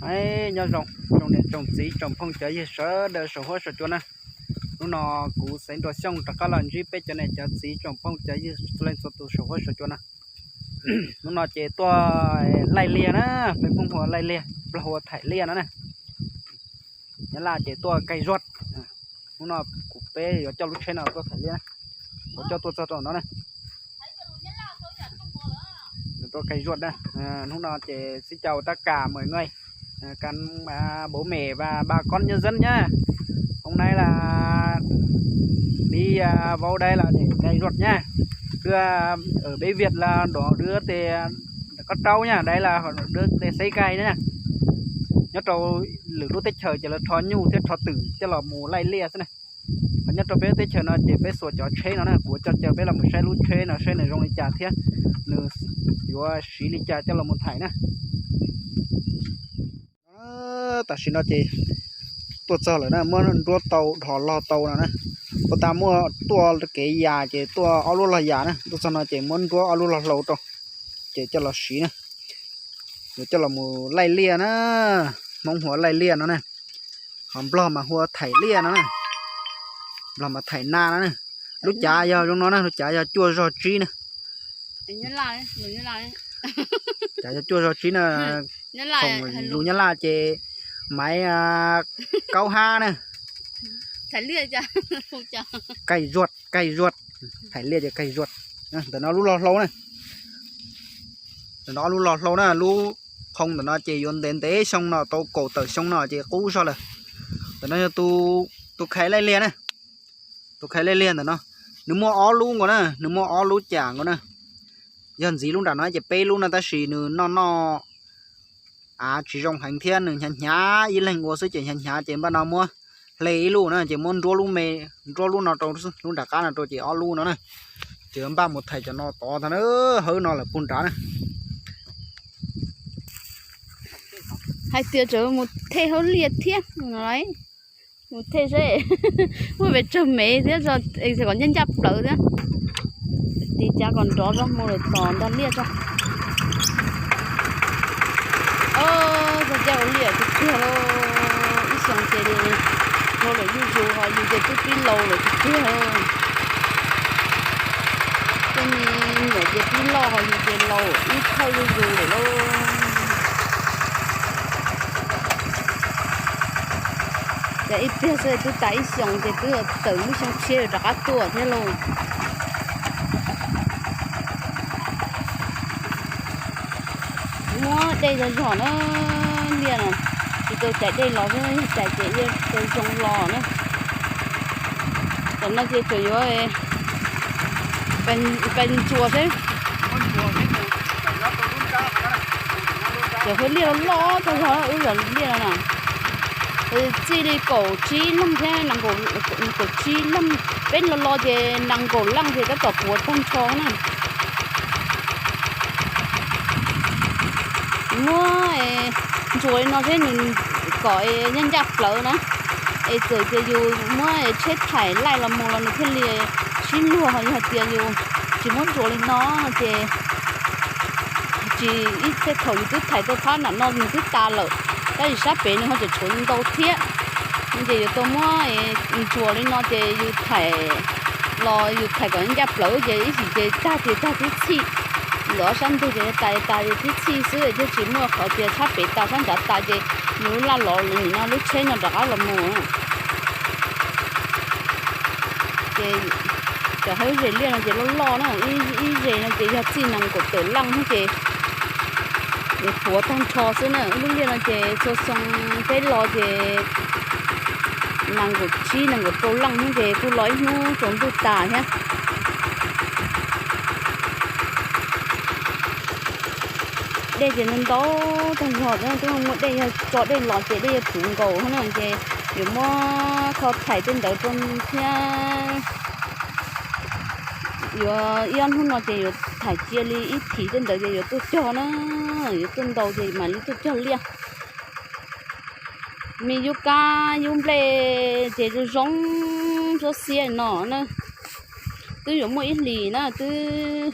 Aib, nyob zoo tsoom niam tsoom txiv tsoom phooj cov ywg sawv daws saum huab saum cua na. Hnub no kuv Xaiv Nruas Xyooj rov qab los ntsib peb cov niam cov txiv tsoom phooj cov ywg txhua leej txhua tus saum huab saum cua na. Hnub no ces tuaj laij liaj na, peb Hmoob hu ua laij liaj, Nplog hu ua thaim liaj no na. Nyab Laj ces tuaj kaij zuaj. Hnub no kuv peb yuav coj lub tsheb no tuaj thaim liaj na, kuv coj tuaj txog rau no na. Tuaj kaij zuaj na. Hnub no ces xin chào tất cả mọi người, các bố mẹ và bà con nhân dân nhá. Hôm nay là đi vào đây là để cày ruột nhá. Xưa ở Bến Việt là đó đứa tê có trâu nha, đây là đứa tê sấy cày nữa nha. Nyob rau lwm lub teb chaws ces lawv rho nyuj thiab rho twm coj los mus laij liaj xwb na. Ho nyob rau peb lub teb chaws no ces peb xuas cov tsheb no na, kuv coj caw peb los mus saib lub tsheb no saib nws zoo li cas thiab nws yuav siv li cas coj los mus thaim na. Tam sim no ces tuaj txog lawm na, muab nruab tau dhos log tau no na. Puag ta muaj tuaj kev yas ces tuaj ob lub log yas na, tuaj txog no ces muab nruab ob lub log hlau rau, ces coj los siv na. Yuav coj los mus laij liaj na, Hmoob hu ua laij liaj no na, ho Nplog mas hu ua thaim liaj no na, Nplog mas thaim na no na. Lub cav yog zoo no na, lub cav yog cuaj zog tsib na. Cav yog cuaj zog tsib na, khoom lus Nyab Laj ces maiv kaub hab na. Kaij zuaj, kaij zuaj, thaim liaj ces kaij zuaj. Ntawm no lub log hlau na, ntawm no lub log hlau na, lub khoo ntawm no ces yuav ntev ntev xyoo no tau kaum tawm xyoo no ces qub zog lawm. Ntawm no yog tus khaiv laij liaj na, tus khaiv laij liaj ntawm no, nws muaj ob lub nkaus na, nws muaj ob lub cas nkaus na. Yog ntxiv lub nram no ces peb lub no tab sis nws noj noj av tsis zoo heev thiab nws hnyav hnyav ib leeg ua xwb ces hnyav hnyav ces npaj no muab hle ib lub na ces muab nruab lub me, nruab lub no rau, lub nram qab no rau ces ob lub no na. Ces npaj mus thaim cov no tod ntag na, hawb no lawm puag nrad na. Hais tias tseem mus thej hauj liaj thiab no, mus thej seb muaj pes tsawg mev thiab, kom ncaj ncaj plawv thiab. Tiv cav kom nrov zog mus lawm tom ntag liaj tso. Txog caij ua liaj tiag tiag lauj, ib xyoos ces zoo lawm zuj zus ho yus ces twb pib laus lawm tiag tiag. Tej me nyuam ces pib loj ho yus ces laus ib thawj zuj zus lawm lauj. Ces ib pliag xwb twb tas ib xyoos ces twb tawm lub xyoo tshiab yuav rov qab tuaj thiab lauj. Muab dej zog zog na, liaj no tsis tau cais dej los xwb, yog cais ces yeej tau zoo los na. Tam no ces tseem yuav pais ntsuas seb, cov hauv liaj loj loj tag zog, wb zov liaj no na. Txij li kaum tsib leeg thiab, kaum tsib leeg, peb los los ces nees nkaum leej ces tab tom puav tag nrho na. Muab ntsuas li no seb nws kom ncaj ncaj plawv na, es txawm tias yus muab tsheb thaim laij los mus los nws thiaj li sib luag, ho yog hais tias yus tsis muab ntsuas li no ces tsis, ib tej thaum yus twb thaim tau phab nram no nws twb tas lawm, tab sis sab pem nws ho tseem tshuav ntau thiab. Ces yuav tau muab ntsuas li no ces yus thaim los yus thaim kom ncaj plawv ces ib chim ces tag ces tag tib txhij, ntawm ob sab ntug ces tas tas ces tib txhij xwb thiaj tsis muaj qhov tias sab pem tas sab nrad tas ces nws laj lov nim no lub tsheb no rov qab los mus. Ces cov hauv zes liaj no ces loj loj na, ib zes no ces yog txij nees nkaum tawm leej xwb ces puav tag nrho xwb na. Lub liaj no ces txhua xyoo peb los ces nees nkaum tsib nees nkaum rau leej xwb ces kuj los ib hnub tsaus ntuj tas thiab. Dej ces ntau ntau tag zog na, twb muaj dej, yog tso dej los ces dej yuav puv nkaus na, ces yuav muab kho thaim tej ntawd rau thiab. Yuav ib ob hnub no ces yuav thaim cia li ib thim tej ntawd ces yuav tuaj cog na, yuav tuaj ntau ces mam li tuaj cog liaj. Me yub kab yub nplej ces zoo zoo xwb xiab no na. Twb yuav muaj ib hlis na, twb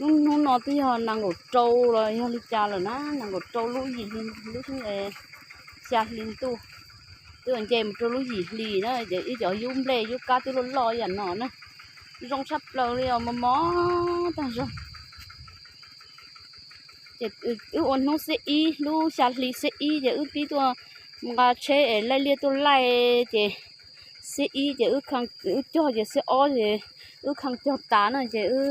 Lub hnub no twb yog nees nkaum rau los yog li cas lawm na, nees nkaum rau lub yim hli, lub xya hli ntuj, twb nce mus rau lub yim hli na, ces ib cov yub nplej yub kab twb loj loj yam no na, zoo tshaj plaws li os, mos mos tag zog. Ces wb ua hnub xiab ib, lub xya hli xiab ib ces wb pib tuaj nqa tsheb es laij liaj tuaj laij, ces xiab ib ces wb cog, ces xiab ob ces wb khee cog tas na, ces wb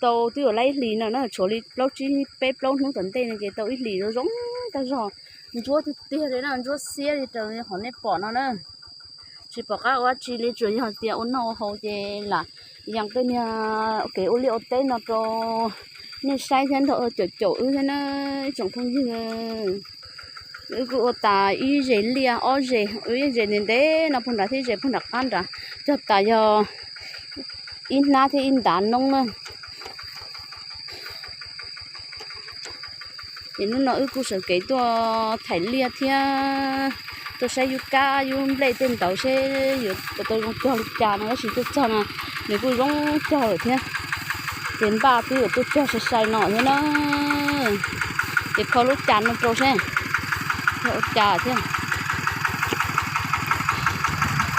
tau twb yuav laib ib hlis no na, tshuav li plaub tsib peb plaub hnub tom ntej no ces tau ib hlis zoo zoo tag zog, ntsuab tiag tiag li na, ntsuab xiab li raws qhov nej pom no na. Tsis pom qab ua dab tsi li, tsuas yog tias ua noj ua haus ces lam yees tej niag kev ua liaj ua teb no rau nej saib thiab nrog caum caum wb thiab na, ib tsoom phooj ywg. Wb kuj ua tas ib zes liaj ob zes, ib zes ntev ntev no puag nrad thiab ib zes puag nram qab nrad, cog tas yog ib hnab thiab ib ntav noob na. Ces hnub no wb kuj sawv kev tuaj thaim liaj thiab tuaj saib yub kab yub nplej tej ntawd seb yuav tau zoo cog li cas no, tab sis tuaj txog no nws kuj zoo cog lawm thiab. Ces npaj twb yuav tuaj cog sai sai no thiab na. Ces kho lub cas no rau seb, kho ua cas thiab.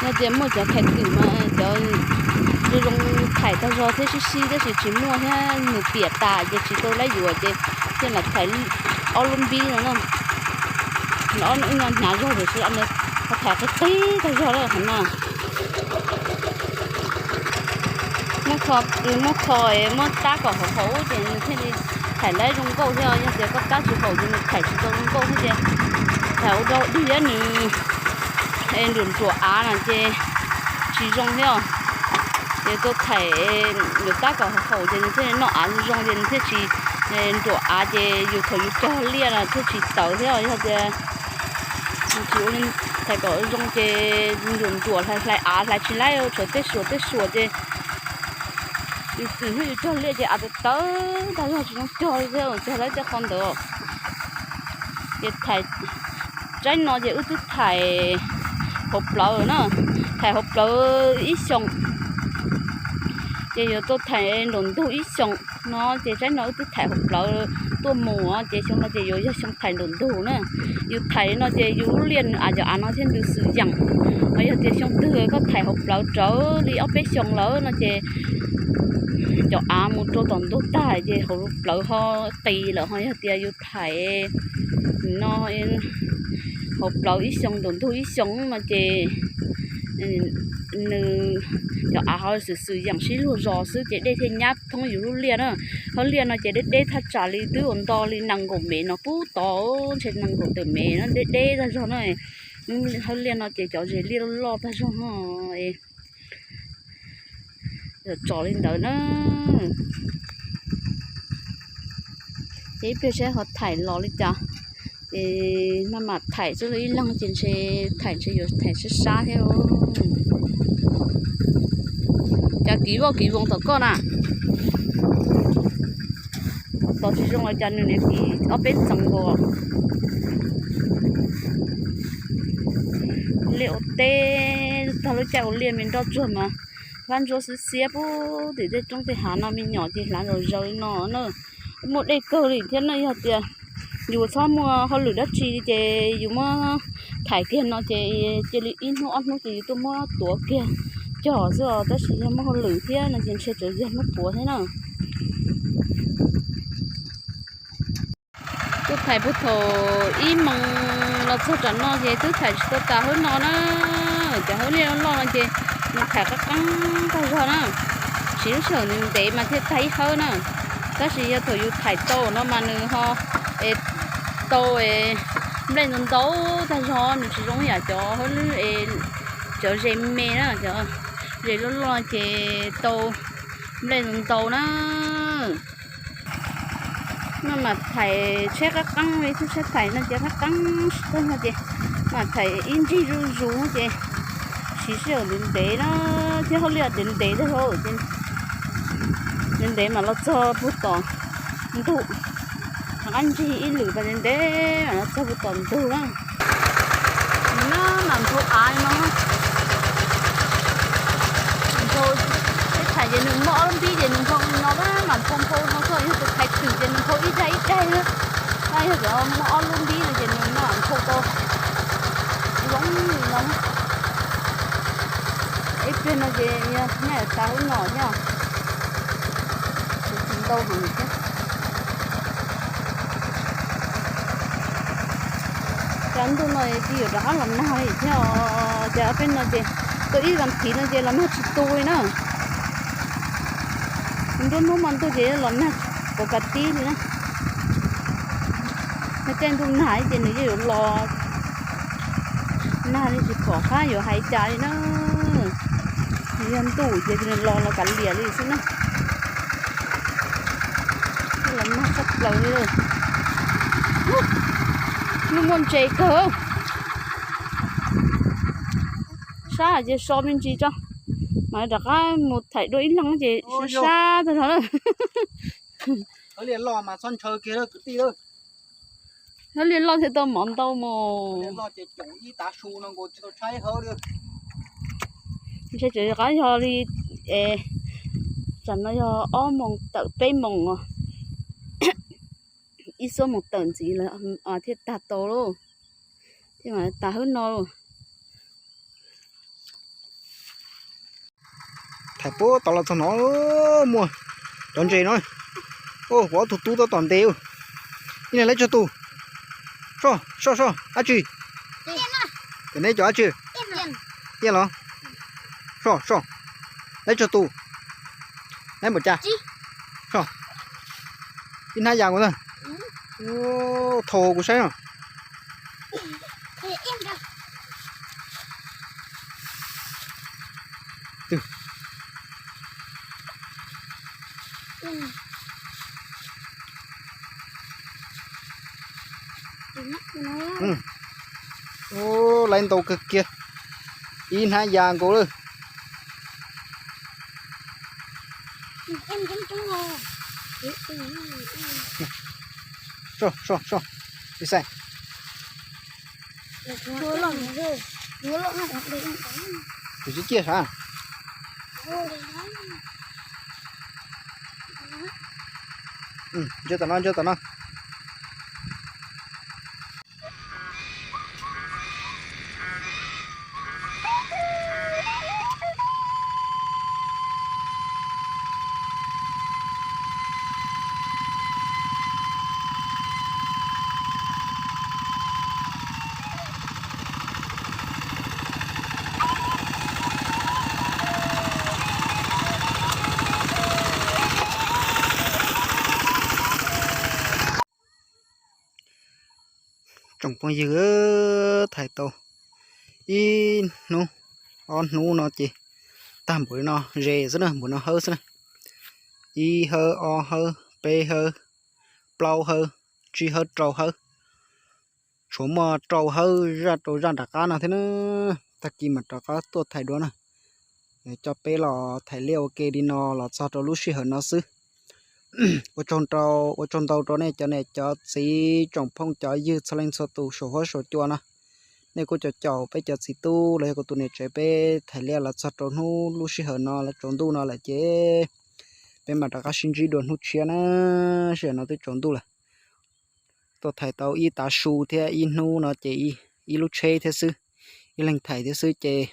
Yog tias muaj cov thaim twm mas cov zoo zoo thaim tag zog thiab sib sib, tab sis tsis muaj thiab nws piam tas ces tsis tau laib yuav ces thiaj lam thaim ob lub npib no na. Ob hnub ib no hnyav zog tiam sis ob hnub ho thaim qig qig tag zog lawm qhov no. Muab kho, muab kho es muab tab kom haum haum ces nws thiaj li thaim laib zoo nkauj thiab. Yog tias koj tab tsis haum ces nws thaim tsis tau zoo nkauj thiab ces thaim ua rau dig thiab nws nruam nruam av no ces tsis zoo thiab. Ces tau thaim yuav tab kom haum haum ces nws thiaj li noj av zoo zoo ces nws thiaj tsis nruam av ces yus thaum yus cog liaj no thiaj tsis tawv thiab. Yog tias tsis ua li, thaim kom zoo ces nruam nruam hlais hlais av hlais tsis laib, tshuav tej suas tej suas ces yus txwm hnub yus cog liaj ces av tawv tawv tag zog tsis zoo cog li thiab, cog laib tej qho ntawd. Ces thaim tsaib no ces wb twb thaim hauv plawv na, thaim hauv plawv ib xyoos, ces yuav tau thaim nraum ntug ib xyoos no, ces tsaib no wb twb thaim hauv plawv tuaj mus ces xyoo no ces yuav yog xyoo thaim nraum ntug na. Yus thaim no ces yus lub liaj nws av, cov av no thiaj ntws xwm yeem. Ho yog tias xyoo twg koj thaim hauv plawv rawv li ob peb xyoos lawm no ces cov av mus rau tom ntug tag ces hauv plawv ho qis lawm. Ho yog tias yus thaim no hauv plawv ib xyoos nraum ntug ib xyoos no ces nws, cov av ho xwm xwm yeem sib luag zos xwb ces dej thiaj nyab thoob yus lub liaj na. Hauv liaj no ces deb deb thaj tsam li twb ua nto li nees nkaum mev no pub tod, ntshe nees nkaum tawm mev no deb deb tag zog na. Hauv liaj no ces cov zes liaj loj loj tag zog no. Tso li ntawd na. Ces ib pliag saib ho thaim los li cas. Ces maj mam thaim xwb, ib leeg ces ntshe thaim ntshe yuav thaim sab sab thiab. Cas kiv voj kiv voos tom koj na. Tom tsis zoo los cas nws niam kiv ob peb ntxees nkaus. Liaj ua teb tag lub caij ua liaj me nroj tsuag mas hlab ntsuab xiab xiab pub tim tej roob tej hav no, me nyuam ces hlav zom zaws li no na. Muaj dej kawg li thiab na, yog tias yus txhob muaj hauj lwm dab tsi ces yus muab thaim kiag no ces cia li ib hnub ob hnub ces yus tuaj muab tuav kiag cog xwb os. Tab sis yog muaj hauj lwm thiab no ces ntshe tseem yog hnub puav thiab na. Tuaj thaim puag thaum ib moos los txog tam no ces twb thaim tsis tau tas hauv no na. Cov hauv liaj loj loj no ces nws thaim qab qeeb tag zog na. Siv lub sij hawm ntev ntev mas thiaj tag ib hawb na. Tab sis yog thaum yus thaim tau no mas nws ho tau nplej ntau ntau tag zog, nws tsis zoo yam cov, cov zes me na, cov zes loj loj ces tau nplej ntau ntau na. No mas thaim tsheb qab qeeb li, tsheb thaim no ces qab qeeb tag no ces mam thaim ib ncig zuj zus ces siv sij hawm ntev ntev na, thiab hauj liaj ntev ntev thiab ces ntev ntev mam los txog puag tom ntug. Qab ncig ib lwm pas ntev ntev mam los txog puag tom ntug na. Nws na mas nphau av no, nphau, tsheb thaim Ces nws muaj ob lub npib ces nws nphau li no na, mas nphau nphau no tuaj yog tus thaiv twm ces nws nphau ib daig ib daig na. Yog cov muaj ob lub npib no ces nws mam nphau tau zoo li no. Ib pliag no ces nyaj yuav tas lub no thiab. Tsis ntau heev thiab. Cov ntuj no ces yuav rov qab los nag li thiab os. Ces peb no ces tau ib vas thiv no ces los nag tsis tu li na. Nruab hnub hmo ntuj ces los nag pov kas tib li na. Yog caij ntuj nag ces nws yeej yuav los nag li, tsis pom qab yuav hais cas li na. Nws yog ntuj ces nws los los kav liam li xwb na. Los nag tshaj plaws li. Nws muaj ntses kawg. Sab ces so me ntsis tso, mas rov qab mus thaij dua ib leeg ces sab tag zog lawm. Hauv liaj loj mas txhob ntshaw kiag lawm kwv tij lawm. Hauv liaj loj thiaj tau mov ntau mus. Liaj loj ces caum ib tav su no nkaus tsis tau tshaib hauv li. Ntshe tseem rov qab yog li, es, tsam no yog ob moos tawm peb moos os. Ib xuab moos tawm ntxiv lawm thiaj tag tau lauj. Thiaj mas tas hawb no lauj. Thaij puag tod los txog no muaj cov ntses no. Kuv ob tug tub tab tom ntes. Ib leeg lawv tsawg tus? Soj, soj, soj, dab tsi? Cov neb cov dab tsi? Iab los? Soj, soj. Lawv tsawg tus? Lawv npaum cas? Soj. Ib hnab yas nkaus ntag. Thau kuv saib no. Lawv ntau kawg kiag. Ib hnab yas nkaus lawm. Soj, soj, soj. Tus tsis ciaj sav. Ntsia tom no, ntsia tom no. Tsoom phooj ywg, thaij tau ib hnub ob hnub no ces tag npaum li no, ze xwb na, npaum no hawb xwb na. Ib hawb, ob hawb, peb hawb, plaub hawb, tsib hawb, rau hawb. Tshuav muaj rau hawb zaj rau zaj nram qab no thiab na. Tag kis mam rov qab tuaj thaij dua na. Coj peb los thaij liaj ua ke li no los txog rau lub sij hawm no xwb. Ua tsaug rau, ua tsaug ntau rau nej cov niam cov txiv tsoom phooj cov ywg txhua leej txhua tus saum huab saum cua no. Nej kuj caum caum peb cov txiv tub los yog kuv tus niam tsev peb thaij liaj los txog rau hnub lub sij hawm no los tsaus ntuj no lawm ces peb mam rov qab sib ntsib dua hnub tshiab na. Sij hawm no twb tsaus ntuj lawm. Tuaj thaij tau ib tav su thiab ib hnub no ces ib lub tsheb thiab xwb, ib leeg thaij thiab xwb ces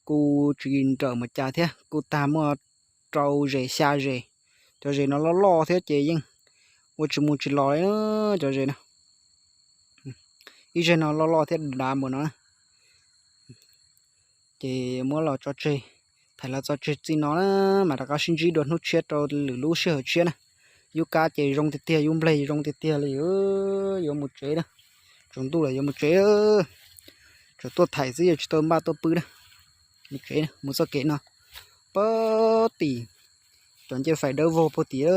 kuj tsis nrawm mus cas thiab, kuj tag muaj rau zes xya zes. Cov zes no loj loj thiab ces yeej ua tsis mus tsis los li cov zes no. Ib zes no loj loj thiab dav npaum no. Ces muab los tso tseg, thaij los tso tseg txij no na, mam rov qab sib ntsib dua hnub tshiab rau lwm lub sij hawm tshiab na. Yub kab ces zoo tiag tiag, yub npleg zoo tiag tiag li, yuav mus tsev na. Tsaus ntuj lawm yuav mus tsev. Tsuas tuaj thaij xwb yuav tsis tau npaj tuaj pw na. Mus tsev, mus txoj kev no. Puag tim, cov ncej fais dawb vog puag tim,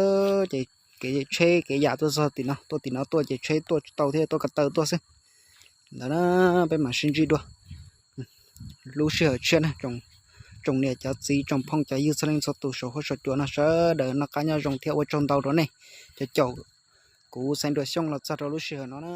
ces kev tsheb kev yam tuaj txog tim no, tuaj tim no tuaj ces tsheb tuaj tsis tau thiab, tuaj ko taw tuaj xwb. Ntawd na, peb mam sib ntsib dua lub sij hawm tshiab na. Tsoom niam cov txiv tsoom phooj cov ywg txhua leej txhua tus saum huab saum cua no sawv daws noj qab nyob zoo thiab ua tsaug ntau rau nej cov caum kuv Xeev Nruas Xyooj los txog rau lub sij hawm no na.